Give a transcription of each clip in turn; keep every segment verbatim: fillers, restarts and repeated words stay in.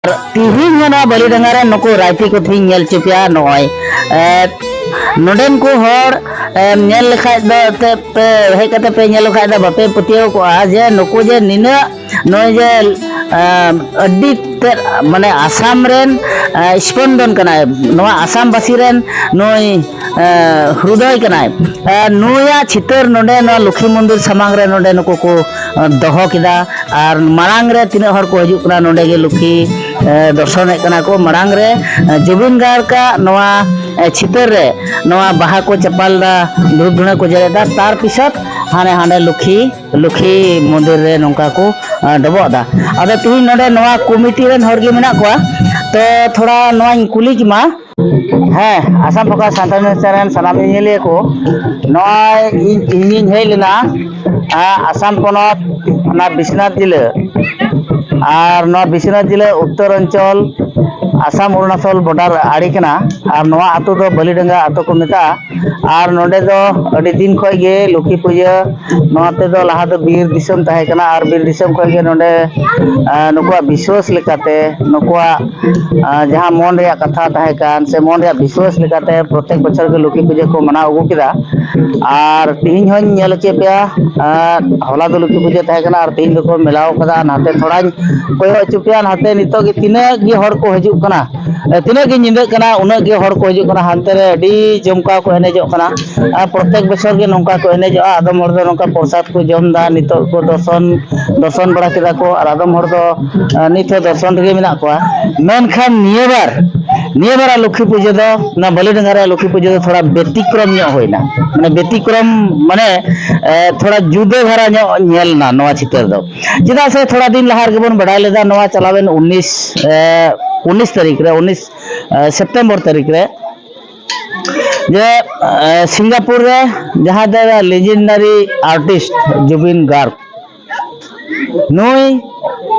ᱛᱤᱦᱤᱧ ᱦᱚᱸ ᱱᱚᱣᱟ ᱵᱟᱹᱞᱤᱰᱟᱸᱜᱟ ᱨᱮ ᱱᱩᱠᱩ ᱨᱟᱭᱛᱤ ᱠᱚ ᱛᱤᱦᱤᱧ ᱧᱮᱞ ᱦᱚᱪᱚ ᱯᱮᱭᱟ᱾ ᱱᱚᱜᱼᱚᱭ ᱮ, ᱱᱚᱰᱮᱱ ᱠᱚ ᱦᱚᱲ ᱮ, ᱧᱮᱞ ᱞᱮᱠᱷᱟᱡ ᱫᱚ ᱮᱱᱛᱮᱫ ᱯᱮ, ᱦᱮᱡ ᱠᱟᱛᱮ ᱯᱮ ᱧᱮᱞ ᱞᱮᱠᱷᱟᱡ ᱫᱚ ᱵᱟᱯᱮ ᱯᱟᱹᱛᱭᱟᱹᱣ ᱠᱚᱜᱼᱟ ᱡᱮ ᱱᱩᱠᱩ ᱡᱮ ᱱᱤᱱᱟᱹᱜ ᱱᱚᱜᱼᱚᱭ ᱡᱮ ᱮ, ᱟᱹᱰᱤ ᱛᱮᱫ ᱢᱟᱱᱮ ᱟᱥᱟᱢ ᱨᱮᱱ ᱮ, ᱥᱯᱚᱱᱫᱚᱱ ᱠᱟᱱᱟᱭ, ᱱᱚᱣᱟ ᱟᱥᱟᱢ ᱵᱟᱥᱤ ᱨᱮᱱ ᱱᱩᱭ ᱮ, ᱦᱨᱩᱫᱚᱭ ᱠᱟᱱᱟᱭ᱾ ᱮ, ᱱᱩᱭᱟᱜ ᱪᱤᱛᱟᱹᱨ ᱱᱚᱰᱮ ᱱᱚᱣᱟ ᱞᱚᱠᱠᱷᱤ ᱢᱚᱱᱫᱤᱨ ᱥᱟᱢᱟᱝ ᱨᱮ ᱱᱚᱰᱮ ᱱᱩᱠᱩ ᱠᱚ ᱮ, ᱫᱚᱦᱚ ᱠᱮᱫᱟ᱾ ᱟᱨ ᱢᱟᱲᱟᱝ ᱨᱮ ᱛᱤᱱᱟᱹᱜ ᱦᱚᱲ ᱠᱚ ᱦᱤᱡᱩᱜ ᱠᱟᱱᱟ ᱱᱚᱰᱮ ᱜᱮ ᱞᱚᱠᱠᱷᱤ ᱮ, ᱫᱚᱨᱥᱚᱱᱮᱫ ᱠᱟᱱᱟ ᱠᱚ᱾ ᱢᱟᱲᱟᱝ ᱨᱮ ᱮ, ᱡᱩᱵᱤᱱ ᱜᱟᱨᱜᱟᱜ ᱱᱚᱣᱟ ᱮ, ᱪᱤᱛᱟᱹᱨ ᱨᱮ ᱱᱚᱣᱟ ᱵᱟᱦᱟ ᱠᱚ ᱪᱟᱯᱟᱞ ᱫᱟ, ᱫᱷᱩᱯ ᱫᱷᱩᱬᱟᱹ ᱠᱚ ᱡᱮᱨᱮᱫ ᱫᱟ, ᱛᱟᱨ ᱯᱤᱥᱚᱛ ᱦᱟᱱᱮ ᱦᱟᱸᱰᱮ ᱞᱚᱠᱠᱷᱤ ᱞᱚᱠᱠᱷᱤ ᱢᱚᱱᱫᱤᱨ ᱨᱮ ᱱᱚᱝᱠᱟ ᱠᱚ ᱮ, ᱰᱚᱵᱚᱜ ᱫᱟ᱾ ᱟᱫᱚ ᱛᱤᱦᱤᱧ ᱱᱚᱰᱮ ᱱᱚᱣᱟ ᱠᱚᱢᱤᱴᱤ ᱨᱮᱱ ᱦᱚᱲ ᱜᱮ ᱢᱮᱱᱟᱜ ᱠᱚᱣᱟ, ᱛᱚ ᱛᱷᱚᱲᱟ ᱱᱚᱣᱟᱧ ᱠᱩᱞᱤ ᱠᱮᱢᱟ᱾ ᱦᱮᱸ, Assam focus Santali news channel ᱥᱟᱱᱟᱢ ᱧᱮᱧᱮᱞᱤᱭᱟᱹ ᱠᱚ, ᱱᱚᱜᱼᱚᱭ ᱤᱧ ᱛᱤᱦᱤᱧᱤᱧ ᱦᱮᱡ ᱞᱮᱱᱟ ᱟ, ᱟᱥᱟᱢ ᱯᱚᱱᱚᱛ, ᱚᱱᱟ ᱵᱤᱥᱱᱟᱛ ᱡᱤᱞᱟᱹ, ᱟᱨ ᱱᱚᱣᱟ ᱵᱤᱥᱱᱟᱛ ᱡᱤᱞᱟᱹ ᱩᱛᱛᱚᱨ ᱚᱧᱪᱚᱞ, ᱟᱥᱟᱢ ᱚᱨᱩᱱᱟᱪᱚᱞ ᱵᱚᱰᱟᱨ ᱟᱲᱮ ᱠᱟᱱᱟ᱾ ᱟᱨ ᱱᱚᱣᱟ ᱟᱹᱛᱩ ᱫᱚ ᱵᱟᱹᱞᱤᱰᱟᱸᱜᱟ ᱟᱹᱛᱩ ᱠᱚ ᱢᱮᱛᱟᱜᱼᱟ᱾ ᱟᱨ ᱱᱚᱰᱮ ᱫᱚ ᱟᱹᱰᱤ ᱫᱤᱱ ᱠᱷᱚᱡ ᱜᱮ ᱞᱚᱠᱠᱷᱤ ᱯᱩᱡᱟᱹ, ᱱᱚᱣᱟ ᱛᱮᱫᱚ ᱞᱟᱦᱟ ᱫᱚ ᱵᱤᱨ ᱫᱤᱥᱚᱢ ᱛᱟᱦᱮᱸ ᱠᱟᱱᱟ, ᱟᱨ ᱵᱤᱨ ᱫᱤᱥᱚᱢ ᱠᱷᱚᱡ ᱜᱮ ᱱᱚᱰᱮ ᱟ, ᱱᱩᱠᱩᱣᱟᱜ ᱵᱤᱥᱣᱟᱥ ᱞᱮᱠᱟᱛᱮ, ᱱᱩᱠᱩᱣᱟᱜ ᱟ, ᱡᱟᱦᱟᱸ ᱢᱚᱱ ᱨᱮᱭᱟᱜ ᱠᱟᱛᱷᱟ ᱛᱟᱦᱮᱸ ᱠᱟᱱ ᱥᱮ ᱢᱚᱱ ᱨᱮᱭᱟᱜ ᱵᱤᱥᱣᱟᱥ ᱞᱮᱠᱟᱛᱮ ᱯᱨᱚᱛᱮᱠ ᱵᱚᱪᱷᱚᱨ ᱜᱮ ᱞᱚᱠᱠᱷᱤ ᱯᱩᱡᱟᱹ ᱠᱚ ᱢᱟᱱᱟᱣ ᱟᱹᱜᱩ ᱠᱮᱫᱟ᱾ ᱟᱨ ᱛᱤᱦᱤᱧ ᱦᱚᱸᱧ ᱧᱮᱞ ᱦᱚᱪᱚᱭᱮᱫ ᱯᱮᱭᱟ, ᱟ, ᱦᱚᱞᱟ ᱫᱚ ᱞᱚᱠᱠᱷᱤ ᱯᱩᱡᱟᱹ ᱛᱟᱦᱮᱸ ᱠᱟᱱᱟ ᱟᱨ ᱛᱤᱦᱤᱧ ᱫᱚᱠᱚ ᱢᱮᱞᱟᱣ ᱠᱟᱫᱟ᱾ ᱱᱟᱛᱮ ᱛᱷᱚᱲᱟᱧ ᱠᱚᱭᱚᱜ ᱦᱚᱪᱚ ᱯᱮᱭᱟ, ᱱᱟᱛᱮ ᱱᱤᱛᱚᱜ ᱜᱮ ᱛᱤᱱᱟᱹᱜ ᱜᱮ ᱦᱚᱲ ᱠᱚ ᱦᱤᱡᱩᱜ ᱠᱟᱱᱟ, ᱮ, ᱛᱤᱱᱟᱹᱜ ᱜᱮ ᱧᱤᱫᱟᱹᱜ ᱠᱟᱱᱟ, ᱩᱱᱟᱹᱜ ᱜᱮ ᱦᱚᱲ ᱠᱚ ᱦᱤᱡᱩᱜ ᱠᱟᱱᱟ᱾ ᱦᱟᱱᱛᱮ ᱨᱮ ᱟᱹᱰᱤ ᱡᱚᱢᱠᱟᱣ ᱠᱚ ᱮᱱᱮᱡᱚᱜ ᱠᱟᱱᱟ᱾ ᱟᱨ ᱯᱨᱚᱛᱮᱠ ᱵᱚᱪᱷᱚᱨ ᱜᱮ ᱱᱚᱝᱠᱟ ᱠᱚ ᱮᱱᱮᱡᱚᱜᱼᱟ᱾ ᱟᱫᱚᱢ ᱦᱚᱲ ᱫᱚ ᱱᱚᱝᱠᱟ ᱯᱨᱚᱥᱟᱫ ᱠᱚ ᱡᱚᱢ ᱮᱫᱟ, ᱱᱤᱛᱚᱜ ᱠᱚ ᱫᱚᱨᱥᱚᱱ, ᱫᱚᱨᱥᱚᱱ ᱵᱟᱲᱟ ᱠᱮᱫᱟ ᱠᱚ, ᱟᱨ ᱟᱫᱚᱢ ᱦᱚᱲ ᱫᱚ, ᱮ, ᱱᱤᱛ ᱦᱚᱸ ᱫᱚᱨᱥᱚᱱ ᱨᱮᱜᱮ ᱢᱮᱱᱟᱜ ᱠᱚᱣᱟ᱾ ᱢᱮᱱᱠᱷᱟᱱ ᱱᱤᱭᱟᱹ ᱵᱟᱨ, ᱱᱤᱭᱟᱹ ᱵᱟᱨᱟᱜ ᱞᱚᱠᱠᱷᱤ ᱯᱩᱡᱟᱹ ᱫᱚ, ᱚᱱᱟ ᱵᱟᱹᱞᱤᱰᱟᱸᱜᱟ ᱨᱮᱭᱟᱜ ᱞᱚᱠᱠᱷᱤ ᱯᱩᱡᱟᱹ ᱫᱚ ᱛᱷᱚᱲᱟ ᱵᱮᱛᱤᱠᱨᱚᱢ ᱧᱚᱜ ᱦᱩᱭᱱᱟ᱾ ᱢᱟᱱᱮ ᱵᱮᱛᱤᱠᱨᱚᱢ, ᱢᱟᱱᱮ, ᱮ, ᱛᱷᱚᱲᱟ ᱡᱩᱫᱟᱹ ᱫᱷᱟᱨᱟ ᱧᱚᱜ ᱧᱮᱞ ᱮᱱᱟ ᱱᱚᱣᱟ ᱪᱤᱛᱟᱹᱨ ᱫᱚ᱾ ᱪᱮᱫᱟᱜ ᱥᱮ ᱛᱷᱚᱲᱟ ᱫᱤᱱ ᱞᱟᱦᱟ ᱨᱮᱜᱮ ᱵᱚᱱ ᱵᱟᱰᱟᱭ ᱞᱮᱫᱟ, ᱱᱚᱣᱟ ᱪᱟᱞᱟᱣᱮᱱ ᱩᱱᱤᱥ, ᱮ, ᱩᱱᱤᱥ ᱛᱟᱹᱨᱤᱠᱷ ᱨᱮ, ᱩᱱᱤᱥ, ᱮ, ᱥᱮᱯᱴᱮᱢᱵᱚᱨ ᱛᱟᱹᱨᱤᱠᱷ ᱨᱮ, ᱡᱮ, ᱮ, ᱥᱤᱝᱜᱟᱯᱩᱨ ᱨᱮ ᱡᱟᱦᱟᱸᱭ ᱫᱚ ᱞᱮᱡᱮᱱᱰᱟᱨᱤ ᱟᱨᱴᱤᱥᱴ ᱡᱩᱵᱤᱱ ᱜᱟᱨᱜ, ᱱᱩᱭ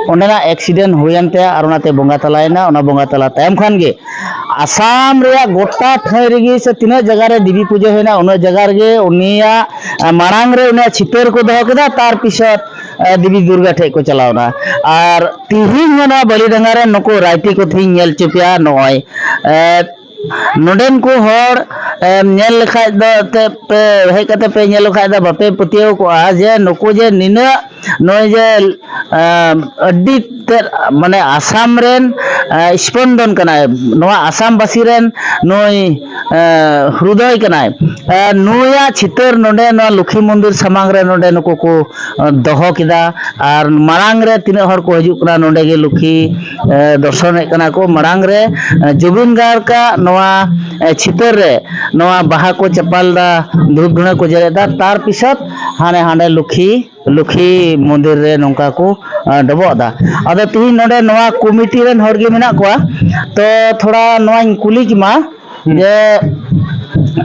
ᱚᱸᱰᱮᱱᱟᱜ ᱮᱠᱥᱤᱰᱮᱱᱴ ᱦᱩᱭᱮᱱ ᱛᱟᱭᱟ ᱟᱨ ᱚᱱᱟᱛᱮ ᱵᱚᱸᱜᱟ ᱛᱟᱞᱟᱭᱮᱱᱟ᱾ ᱚᱱᱟ ᱵᱚᱸᱜᱟ ᱛᱟᱞᱟ ᱛᱟᱭᱚᱢ ᱠᱷᱟᱱ ᱜᱮ ᱟᱥᱟᱢ ᱨᱮᱭᱟᱜ ᱜᱚᱴᱟ ᱴᱷᱟᱹᱭ ᱨᱮᱜᱮ ᱥᱮ ᱛᱤᱱᱟᱹᱜ ᱡᱟᱭᱜᱟ ᱨᱮ ᱫᱮᱵᱤ ᱯᱩᱡᱟᱹ ᱦᱩᱭᱱᱟ, ᱩᱱᱟᱹᱜ ᱡᱟᱭᱜᱟ ᱨᱮᱜᱮ ᱩᱱᱤᱭᱟᱜ, ᱮ, ᱢᱟᱲᱟᱝ ᱨᱮ ᱩᱱᱤᱭᱟᱜ ᱪᱤᱛᱟᱹᱨ ᱠᱚ ᱫᱚᱦᱚ ᱠᱮᱫᱟ᱾ ᱛᱟᱨ ᱯᱤᱪᱷᱚᱛ ᱮ, ᱫᱮᱵᱤ ᱫᱩᱨᱜᱟ ᱴᱷᱮᱡ ᱠᱚ ᱪᱟᱞᱟᱣ ᱮᱱᱟ᱾ ᱟᱨ ᱛᱤᱦᱤᱧ ᱦᱚᱸ ᱱᱚᱣᱟ ᱵᱟᱹᱞᱤᱰᱟᱸᱜᱟ ᱨᱮ ᱱᱩᱠᱩ ᱨᱟᱭᱛᱤ ᱠᱚ ᱛᱤᱦᱤᱧ ᱧᱮᱞ ᱦᱚᱪᱚ ᱯᱮᱭᱟ᱾ ᱱᱚᱜᱼᱚᱭ, ᱮ, ᱱᱚᱰᱮᱱ ᱠᱚ ᱦᱚᱲ, ᱮ, ᱧᱮᱞ ᱞᱮᱠᱷᱟᱡ ᱫᱚ ᱮᱱᱛᱮᱫ ᱯᱮ, ᱦᱮᱡ ᱠᱟᱛᱮ ᱯᱮ ᱧᱮᱞ ᱞᱮᱠᱷᱟᱡ ᱫᱚ ᱵᱟᱯᱮ ᱯᱟᱹᱛᱭᱟᱹᱣ ᱠᱚᱜᱼᱟ ᱡᱮ ᱱᱩᱠᱩ ᱡᱮ ᱱᱤᱱᱟᱹᱜ, ᱱᱚᱜᱼᱚᱭ ᱡᱮ, ᱮ, ᱟᱹᱰᱤ ᱛᱮᱫ ᱢᱟᱱᱮ ᱟᱥᱟᱢ ᱨᱮᱱ, ᱮ, ᱥᱯᱚᱱᱫᱚᱱ ᱠᱟᱱᱟᱭ, ᱱᱚᱣᱟ ᱟᱥᱟᱢ ᱵᱟᱥᱤ ᱨᱮᱱ ᱱᱩᱭ, ᱮ, ᱦᱨᱩᱫᱚᱭ ᱠᱟᱱᱟᱭ᱾ ᱮ, ᱱᱩᱭᱟᱜ ᱪᱤᱛᱟᱹᱨ ᱱᱚᱰᱮ ᱱᱚᱣᱟ ᱞᱚᱠᱠᱷᱤ ᱢᱚᱱᱫᱤᱨ ᱥᱟᱢᱟᱝ ᱨᱮ ᱱᱚᱰᱮ ᱱᱩᱠᱩ ᱠᱚ, ᱮ, ᱫᱚᱦᱚ ᱠᱮᱫᱟ᱾ ᱟᱨ ᱢᱟᱲᱟᱝ ᱨᱮ ᱛᱤᱱᱟᱹᱜ ᱦᱚᱲ ᱠᱚ ᱦᱤᱡᱩᱜ ᱠᱟᱱᱟ ᱱᱚᱰᱮ ᱜᱮ ᱞᱚᱠᱠᱷᱤ, ᱮ, ᱫᱚᱨᱥᱚᱱᱮᱫ ᱠᱟᱱᱟ ᱠᱚ᱾ ᱢᱟᱲᱟᱝ ᱨᱮ, ᱮ, ᱡᱩᱵᱤᱱ ᱜᱟᱨᱜᱟᱜ ᱱᱚᱣᱟ, ᱮ, ᱪᱤᱛᱟᱹᱨ ᱨᱮ ᱱᱚᱣᱟ ᱵᱟᱦᱟ ᱠᱚ ᱪᱟᱯᱟᱞ ᱮᱫᱟ, ᱫᱷᱩᱯ ᱫᱷᱩᱬᱟᱹ ᱠᱚ ᱡᱮᱨᱮᱫ ᱮᱫᱟ, ᱛᱟᱨ ᱯᱤᱥᱚᱛ ᱦᱟᱱᱮ ᱦᱟᱸᱰᱮ ᱞᱚᱠᱠᱷᱤ, ᱞᱚᱠᱠᱷᱤ ᱢᱚᱱᱫᱤᱨ ᱨᱮ ᱱᱚᱝᱠᱟ ᱠᱚ, ᱮ, ᱰᱚᱵᱚᱜ ᱮᱫᱟ᱾ ᱟᱫᱚ ᱛᱤᱦᱤᱧ ᱱᱚᱰᱮ ᱱᱚᱣᱟ ᱠᱚᱢᱤᱴᱤ ᱨᱮᱱ ᱦᱚᱲ ᱜᱮ ᱢᱮᱱᱟᱜ ᱠᱚᱣᱟ, ᱛᱚ ᱛᱷᱚᱲᱟ ᱱᱚᱣᱟᱧ ᱠᱩᱞᱤ ᱠᱮᱢᱟ ᱦᱩᱸ᱾ ᱡᱮ,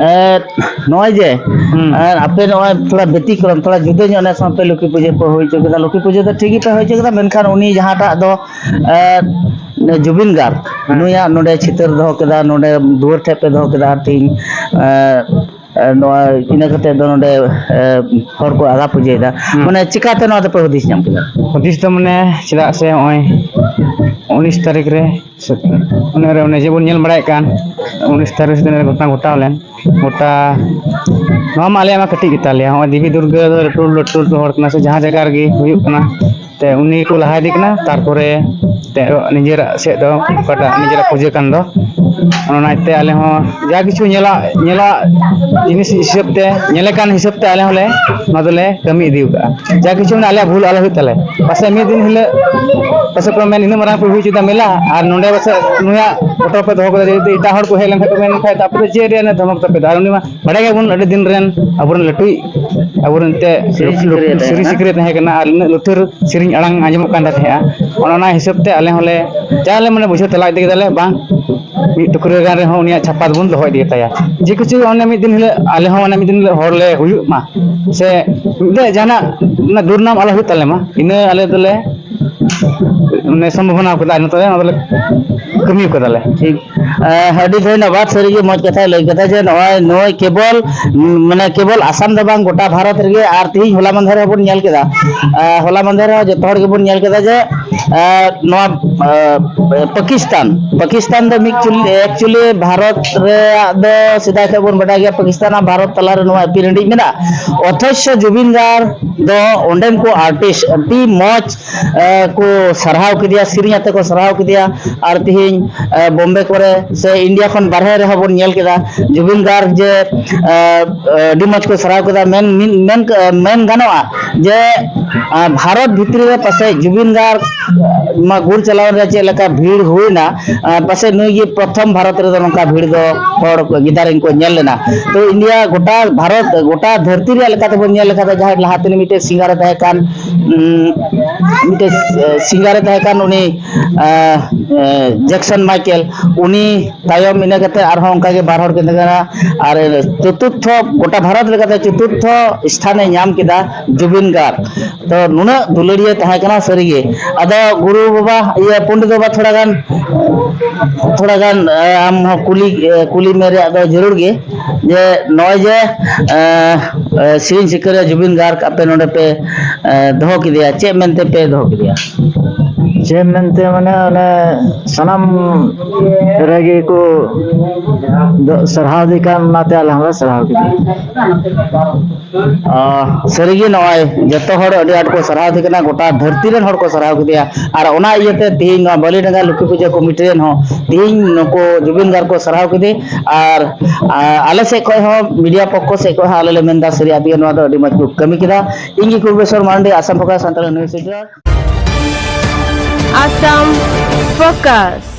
ᱮ, ᱱᱚᱜᱼᱚᱭ ᱡᱮ, ᱦᱩᱸ᱾ ᱮ, ᱟᱯᱮ ᱱᱚᱜᱼᱚᱭ ᱛᱷᱚᱲᱟ ᱵᱮᱛᱤᱠᱨᱚᱢ, ᱛᱷᱚᱲᱟ ᱡᱩᱫᱟᱹ ᱧᱚᱜ ᱱᱮᱥ ᱦᱚᱸᱯᱮ ᱞᱚᱠᱠᱷᱤ ᱯᱩᱡᱟᱹ ᱯᱮ ᱦᱩᱭ ᱦᱚᱪᱚ ᱠᱮᱫᱟ, ᱞᱚᱠᱠᱷᱤ ᱯᱩᱡᱟᱹ ᱫᱚ ᱴᱷᱤᱠ ᱜᱮᱯᱮ ᱦᱩᱭ ᱦᱚᱪᱚ ᱠᱮᱫᱟ, ᱢᱮᱱᱠᱷᱟᱱ ᱩᱱᱤ ᱡᱟᱦᱟᱸᱴᱟᱜ ᱫᱚ, ᱮ, ᱡᱩᱵᱤᱱ ᱜᱟᱨᱜ, ᱦᱮᱸ᱾ ᱱᱩᱭᱟᱜ ᱱᱚᱰᱮ ᱪᱤᱛᱟᱹᱨ ᱫᱚᱦᱚ ᱠᱮᱫᱟ, ᱱᱚᱰᱮ ᱫᱩᱣᱟᱹᱨ ᱴᱷᱮᱡ ᱯᱮ ᱫᱚᱦᱚ ᱠᱮᱫᱟ, ᱟᱨ ᱛᱤᱦᱤᱧ, ᱮ, ᱮ, ᱱᱚᱣᱟ ᱤᱱᱟᱹ ᱠᱟᱛᱮ ᱫᱚ ᱱᱚᱰᱮ, ᱮ, ᱦᱚᱲ ᱠᱚ ᱟᱜᱟ ᱯᱩᱡᱟᱹᱭᱮᱫᱟ᱾ ᱦᱩᱸ᱾ ᱢᱟᱱᱮ ᱪᱤᱠᱟᱛᱮ ᱱᱚᱣᱟ ᱫᱚᱯᱮ ᱦᱩᱫᱤᱥ ᱧᱟᱢ ᱠᱮᱫᱟ? ᱦᱩᱫᱤᱥ ᱫᱚ ᱢᱟᱱᱮ ᱪᱮᱫᱟᱜ ᱥᱮ ᱱᱚᱜᱼᱚᱭ ᱩᱱᱤᱥ ᱛᱟᱹᱨᱤᱠᱷ ᱨᱮ ᱥᱮ ᱚᱱᱮ ᱨᱮ ᱚᱱᱮ ᱡᱮᱵᱚᱱ ᱧᱮᱞ ᱵᱟᱲᱟᱭᱮᱫ ᱠᱟᱱ ᱩᱱᱤᱥ ᱛᱟᱹᱨᱤᱠᱷ ᱨᱮ ᱜᱷᱚᱴᱚᱱᱟ ᱜᱷᱚᱴᱟᱣ ᱞᱮᱱ ᱜᱚᱴᱟ ᱱᱚᱣᱟ ᱢᱟ ᱟᱞᱮᱭᱟᱜ ᱢᱟ ᱠᱟᱹᱴᱤᱡ ᱜᱮᱛᱟ ᱞᱮᱭᱟ᱾ ᱱᱚᱜᱼᱚᱭ ᱫᱮᱵᱤ ᱫᱩᱨᱜᱟᱹ ᱫᱚ ᱞᱟᱹᱴᱩ ᱞᱟᱹᱴᱩ ᱞᱟᱹᱴᱩ ᱦᱚᱲ ᱠᱟᱱᱟ ᱥᱮ ᱡᱟᱦᱟᱸ ᱡᱟᱭᱜᱟ ᱨᱮᱜᱮ ᱦᱩᱭᱩᱜ ᱠᱟᱱᱟ ᱛᱮ ᱩᱱᱤ ᱠᱚ ᱞᱟᱦᱟ ᱤᱫᱤ ᱠᱟᱱᱟ, ᱛᱟᱨᱯᱚᱨᱮ ᱛᱮ ᱱᱤᱡᱮᱨᱟᱜ ᱥᱮᱫ ᱫᱚ ᱚᱠᱟᱴᱟᱜ ᱱᱤᱡᱮᱨᱟᱜ ᱯᱩᱡᱟᱹ ᱠᱟᱱ ᱫᱚ ᱚᱱᱟ ᱤᱭᱟᱹᱛᱮ ᱟᱞᱮ ᱦᱚᱸ ᱡᱟ ᱠᱤᱪᱷᱩ ᱧᱮᱞᱟᱜ, ᱧᱮᱞᱟᱜ ᱡᱤᱱᱤᱥ ᱦᱤᱥᱟᱹᱵ ᱛᱮ, ᱧᱮᱞᱮ ᱠᱟᱱ ᱦᱤᱥᱟᱹᱵ ᱛᱮ ᱟᱞᱮ ᱦᱚᱸᱞᱮ ᱱᱚᱣᱟ ᱫᱚᱞᱮ ᱠᱟᱹᱢᱤ ᱤᱫᱤ ᱠᱟᱜᱼᱟ᱾ ᱡᱟ ᱠᱤᱪᱷᱩ ᱢᱮᱱᱟᱜᱼᱟ ᱟᱞᱮᱭᱟᱜ ᱵᱷᱩᱞ ᱟᱞᱚ ᱦᱩᱭᱩᱜ ᱛᱟᱞᱮ᱾ ᱯᱟᱥᱮᱡ ᱢᱤᱫ ᱫᱤᱱ ᱦᱤᱞᱳᱜ ᱯᱟᱥᱮᱡ ᱠᱚ ᱢᱮᱱ ᱤᱱᱟᱹᱜ ᱢᱟᱨᱟᱝ ᱯᱮ ᱦᱩᱭ ᱦᱚᱪᱚᱭᱮᱫᱟ ᱢᱮᱞᱟ ᱟᱨ ᱱᱚᱰᱮ ᱯᱟᱥᱮᱡ ᱱᱩᱭᱟᱜ ᱯᱷᱳᱴᱳ ᱯᱮ ᱫᱚᱦᱚ ᱠᱟᱫᱟ, ᱡᱩᱫᱤ ᱮᱴᱟᱜ ᱦᱚᱲ ᱠᱚ ᱦᱮᱡ ᱞᱮᱱᱠᱷᱟᱱ ᱠᱚ ᱢᱮᱱ ᱠᱷᱟᱡ ᱫᱚ ᱟᱯᱮ ᱫᱚ ᱪᱮᱫ ᱨᱮᱭᱟᱜ ᱫᱷᱚᱢᱚᱠ ᱛᱟᱯᱮ ᱫᱚ? ᱟᱨ ᱩᱱᱤ ᱢᱟ ᱵᱟᱲᱟᱭ ᱜᱮᱭᱟᱵᱚᱱ ᱟᱹᱰᱤ ᱫᱤᱱ ᱨᱮᱱ ᱟᱵᱚᱨᱮᱱ ᱞᱟᱹᱴᱩᱭᱤᱡ, ᱟᱵᱚᱨᱮᱱ ᱮᱱᱛᱮ ᱥᱤᱨᱤᱧ ᱥᱤᱠᱟᱹᱨᱤᱭᱟᱹ ᱛᱟᱦᱮᱸ ᱥᱤᱨᱤᱧ ᱠᱟᱱᱟ᱾ ᱥᱤᱠᱟᱹᱨᱤᱭᱟᱹ ᱛᱟᱦᱮᱸ ᱠᱟᱱᱟ ᱟᱨ ᱩᱱᱟᱹᱜ ᱞᱩᱛᱷᱟᱹᱨ ᱥᱮᱨᱮᱧ ᱟᱲᱟᱝ ᱟᱸᱡᱚᱢᱚᱜ ᱠᱟᱱ ᱛᱟᱦᱮᱸᱜᱼᱟ᱾ ᱚᱱᱮ ᱚᱱᱟ ᱦᱤᱥᱟᱹᱵ ᱛᱮ ᱟᱞᱮ ᱦᱚᱸᱞᱮ ᱡᱟ ᱞᱮ ᱢᱟᱱᱮ ᱵᱩᱡᱷᱟᱹᱣ ᱛᱟᱞᱟ ᱤᱫᱤ ᱠᱮᱫᱟᱞᱮ, ᱵᱟᱝ ᱢᱤᱫ ᱴᱩᱠᱨᱟᱹ ᱜᱟᱱ ᱨᱮᱦᱚᱸ ᱩᱱᱤᱭᱟᱜ ᱪᱷᱟᱯᱟ ᱫᱚᱵᱚᱱ ᱫᱚᱦᱚ ᱤᱫᱤ ᱛᱟᱭᱟ᱾ ᱡᱮ ᱠᱤᱪᱷᱩ ᱚᱱᱮ ᱢᱤᱫ ᱫᱤᱱ ᱦᱤᱞᱳᱜ ᱟᱞᱮ ᱦᱚᱸ ᱚᱱᱮ ᱢᱤᱫ ᱫᱤᱱ ᱦᱤᱞᱳᱜ ᱦᱚᱲ ᱞᱮ ᱦᱩᱭᱩᱜ ᱢᱟ ᱥᱮ ᱢᱤᱫᱴᱮᱡ ᱡᱟᱦᱟᱱᱟᱜ ᱚᱱᱟ ᱫᱩᱨᱱᱟᱢ ᱟᱞᱚ ᱦᱩᱭᱩᱜ ᱛᱟᱞᱮ ᱢᱟ, ᱤᱱᱟᱹ ᱟᱞᱮ ᱫᱚᱞᱮ ᱢᱟᱱᱮ ᱥᱚᱢᱵᱷᱟᱵᱚᱱᱟ ᱠᱟᱫᱟ, ᱱᱤᱛᱚᱜ ᱚᱱᱟ ᱫᱚᱞᱮ ᱠᱟᱹᱢᱤ ᱠᱟᱫᱟᱞᱮ᱾ ᱴᱷᱤᱠ᱾ ᱟᱹᱰᱤ ᱫᱷᱚᱱᱭᱚᱵᱟᱫ, ᱥᱟᱹᱨᱤᱜᱮ ᱢᱚᱡᱽ ᱠᱟᱛᱷᱟᱭ ᱞᱟᱹᱭ ᱠᱮᱫᱟ ᱡᱮ ᱱᱚᱜᱼᱚᱭ ᱱᱩᱭ ᱠᱮᱵᱚᱞ ᱢᱟᱱᱮ ᱠᱮᱵᱚᱞ ᱟᱥᱟᱢ ᱫᱚ ᱵᱟᱝ, ᱜᱚᱴᱟ ᱵᱷᱟᱨᱚᱛ ᱨᱮᱜᱮ᱾ ᱟᱨ ᱛᱤᱦᱤᱧ ᱦᱚᱞᱟ ᱢᱟᱫᱷᱮᱨ ᱨᱮᱦᱚᱸ ᱵᱚᱱ ᱧᱮᱞ ᱠᱮᱫᱟ, ᱦᱚᱞᱟ ᱢᱟᱫᱷᱮᱨ ᱨᱮᱦᱚᱸ ᱡᱚᱛᱚ ᱦᱚᱲ ᱜᱮᱵᱚᱱ ᱧᱮᱞ ᱠᱮᱫᱟ ᱡᱮ ᱱᱚᱣᱟ ᱯᱟᱠᱤᱥᱛᱟᱱ ᱯᱟᱠᱤᱥᱛᱟᱱ ᱫᱚ ᱢᱤᱫ ᱮᱠᱪᱩᱭᱮᱞᱤ ᱵᱷᱟᱨᱚᱛ ᱨᱮᱭᱟᱜ ᱫᱚ ᱥᱮᱫᱟᱭ ᱠᱷᱚᱱ ᱵᱚᱱ ᱵᱟᱰᱟᱭ ᱜᱮᱭᱟ, ᱯᱟᱠᱤᱥᱛᱟᱱ ᱟᱨ ᱵᱷᱟᱨᱚᱛ ᱛᱟᱞᱟᱨᱮ ᱱᱚᱣᱟ ᱮᱯᱤᱨ ᱦᱤᱸᱰᱤᱡ ᱢᱮᱱᱟᱜᱼᱟ᱾ ᱚᱛᱷᱚᱪᱚ ᱡᱩᱵᱤᱱ ᱜᱟᱨᱜ ᱫᱚ ᱚᱸᱰᱮᱱ ᱠᱚ ᱟᱨᱴᱤᱥᱴ ᱟᱹᱰᱤ ᱢᱚᱡᱽ ᱠᱚ ᱥᱟᱨᱦᱟᱣ ᱠᱮᱫᱮᱭᱟ, ᱥᱮᱨᱮᱧ ᱟᱛᱮ ᱠᱚ ᱥᱟᱨᱦᱟᱣ ᱠᱮᱫᱮᱭᱟ᱾ ᱟᱨ ᱛᱤᱦᱤᱧ ᱵᱚᱢᱵᱮ ᱠᱚᱨᱮ ᱥᱮ ᱤᱱᱰᱤᱭᱟ ᱠᱷᱚᱱ ᱵᱟᱨᱦᱮ ᱨᱮᱦᱚᱸ ᱵᱚᱱ ᱧᱮᱞ ᱠᱮᱫᱟ ᱡᱩᱵᱤᱱ ᱜᱟᱨᱜ ᱡᱮ ᱟᱹᱰᱤ ᱢᱚᱡᱽ ᱠᱚ ᱥᱟᱨᱦᱟᱣ ᱠᱮᱫᱟ᱾ ᱢᱮᱱ ᱢᱮᱱ ᱢᱮᱱ ᱜᱟᱱᱚᱜᱼᱟ ᱡᱮ ᱵᱷᱟᱨᱚᱛ ᱵᱷᱤᱛᱨᱤ ᱨᱮ ᱯᱟᱥᱮᱡ ᱡᱩᱵᱤᱱ ᱜᱟᱨᱜ ᱢᱟ ᱜᱩᱨ ᱪᱟᱞᱟᱣ ᱨᱮ ᱪᱮᱫ ᱞᱮᱠᱟ ᱵᱷᱤᱲ ᱦᱩᱭᱱᱟ, ᱯᱟᱥᱮᱡ ᱱᱩᱭ ᱜᱮ ᱯᱨᱚᱛᱷᱚᱢ ᱵᱷᱟᱨᱚᱛ ᱨᱮᱫᱚ ᱱᱚᱝᱠᱟ ᱵᱷᱤᱲ ᱫᱚ ᱦᱚᱲ ᱜᱤᱫᱟᱹᱨ ᱠᱚ ᱧᱮᱞ ᱞᱮᱱᱟ᱾ ᱛᱚ ᱤᱱᱰᱤᱭᱟ ᱜᱚᱴᱟ ᱵᱷᱟᱨᱚᱛ ᱜᱚᱴᱟ ᱫᱷᱟᱹᱨᱛᱤ ᱨᱮᱭᱟᱜ ᱞᱮᱠᱟ ᱛᱮᱵᱚᱱ ᱧᱮᱞ ᱞᱮᱠᱷᱟᱱ ᱫᱚ ᱡᱟᱦᱟᱸᱭ ᱞᱟᱦᱟᱛᱮ ᱢᱤᱫᱴᱮᱡ ᱥᱤᱝᱜᱟᱨ ᱮ ᱛᱟᱦᱮᱸ ᱠᱟᱱ ᱩᱸ, ᱢᱤᱫᱴᱮᱡ ᱥᱤᱝᱜᱟᱨ ᱮ ᱛᱟᱦᱮᱸ ᱠᱟᱱ ᱩᱱᱤ ᱡᱮᱠᱥᱚᱱ ᱢᱟᱭᱠᱮᱞ, ᱩᱱᱤ ᱛᱟᱭᱚᱢ ᱤᱱᱟᱹ ᱠᱟᱛᱮ ᱟᱨᱦᱚᱸ ᱚᱱᱠᱟᱜᱮ ᱵᱟᱨ ᱦᱚᱲ ᱠᱤᱱ ᱛᱟᱦᱮᱸ ᱠᱟᱱᱟ᱾ ᱟᱨ ᱪᱚᱛᱩᱨᱛᱷᱚ ᱜᱚᱴᱟ ᱵᱷᱟᱨᱚᱛ ᱞᱮᱠᱟᱛᱮ ᱪᱚᱛᱩᱨᱛᱷᱚ ᱥᱛᱷᱟᱱᱮ ᱧᱟᱢ ᱠᱮᱫᱟ ᱡᱩᱵᱤᱱ ᱜᱟᱨᱜ᱾ ᱛᱚ ᱱᱩᱱᱟᱹᱜ ᱫᱩᱞᱟᱹᱲᱤᱭᱟᱹ ᱛᱟᱦᱮᱸ ᱠᱟᱱᱟ ᱥᱟᱹᱨᱤᱜᱮ᱾ ᱟᱫᱚ ᱜᱩᱨᱩ ᱵᱟᱵᱟ, ᱤᱭᱟᱹ ᱯᱚᱱᱰᱤᱛ ᱵᱟᱵᱟ, ᱛᱷᱚᱲᱟ ᱜᱟᱱ ᱛᱷᱚᱲᱟ ᱜᱟᱱ ᱟᱢ ᱦᱚᱸ ᱠᱩᱞᱤ ᱠᱩᱞᱤ ᱢᱮ ᱨᱮᱭᱟᱜ ᱫᱚ ᱡᱟᱹᱨᱩᱲ ᱜᱮ, ᱡᱮ ᱱᱚᱜᱼᱚᱭ ᱡᱮ ᱥᱮᱨᱮᱧ ᱥᱤᱠᱟᱹᱨᱤᱭᱟᱹ ᱡᱩᱵᱤᱱ ᱜᱟᱨᱜ ᱟᱯᱮ ᱱᱚᱰᱮ ᱯᱮ ᱫᱚᱦᱚ ᱠᱮᱫᱮᱭᱟ, ᱪᱮᱫ ᱢᱮᱱᱛᱮ ᱯᱮ ᱫᱚᱦᱚ ᱠᱮᱫᱮᱭᱟ? ᱪᱮᱫ ᱢᱮᱱᱛᱮ, ᱢᱟᱱᱮ, ᱚᱱᱮ ᱥᱟᱱᱟᱢ ᱨᱮᱜᱮ ᱠᱚ ᱥᱟᱨᱦᱟᱣ ᱫᱮ ᱠᱟᱱ, ᱚᱱᱟᱛᱮ ᱟᱞᱮ ᱦᱚᱸᱞᱮ ᱥᱟᱨᱦᱟᱣ ᱠᱮᱫᱟ᱾ ᱥᱟᱹᱨᱤᱜᱮ ᱱᱚᱜᱼᱚᱭ ᱡᱚᱛᱚ ᱦᱚᱲ ᱟᱹᱰᱤ ᱟᱸᱴ ᱠᱚ ᱥᱟᱨᱦᱟᱣ ᱫᱮ ᱠᱟᱱᱟ, ᱜᱚᱴᱟ ᱫᱷᱟᱹᱨᱛᱤ ᱨᱮᱱ ᱦᱚᱲ ᱠᱚ ᱥᱟᱨᱦᱟᱣ ᱠᱮᱫᱮᱭᱟ᱾ ᱟᱨ ᱚᱱᱟ ᱤᱭᱟᱹᱛᱮ ᱛᱮᱦᱮᱧ ᱱᱚᱣᱟ ᱵᱟᱹᱞᱤᱰᱟᱸᱜᱟ ᱞᱚᱠᱠᱷᱤ ᱯᱩᱡᱟᱹ ᱠᱚᱢᱤᱴᱤ ᱨᱮᱱ ᱦᱚᱸ ᱛᱮᱦᱮᱧ ᱱᱩᱠᱩ ᱡᱩᱵᱤᱱ ᱜᱟᱨᱜ ᱠᱚ ᱥᱟᱨᱦᱟᱣ ᱠᱮᱫᱮ᱾ ᱟᱨ ᱟᱞᱮ ᱥᱮᱫ ᱠᱷᱚᱱ ᱦᱚᱸ, ᱢᱤᱰᱤᱭᱟ ᱯᱚᱠᱠᱷᱚ ᱥᱮᱫ ᱠᱷᱚᱱ ᱦᱚᱸ ᱟᱞᱮ ᱞᱮ ᱢᱮᱱᱫᱟ, ᱥᱟᱹᱨᱤ ᱟᱹᱰᱤ ᱱᱚᱣᱟ ᱫᱚ ᱟᱹᱰᱤ ᱢᱚᱡᱽ ᱠᱚ ᱠᱟᱹᱢᱤ ᱠᱮᱫᱟ᱾ ᱤᱧ ᱜᱮ Kuleswar Marandi, Assam focus Santali news reporter. Assam Focus.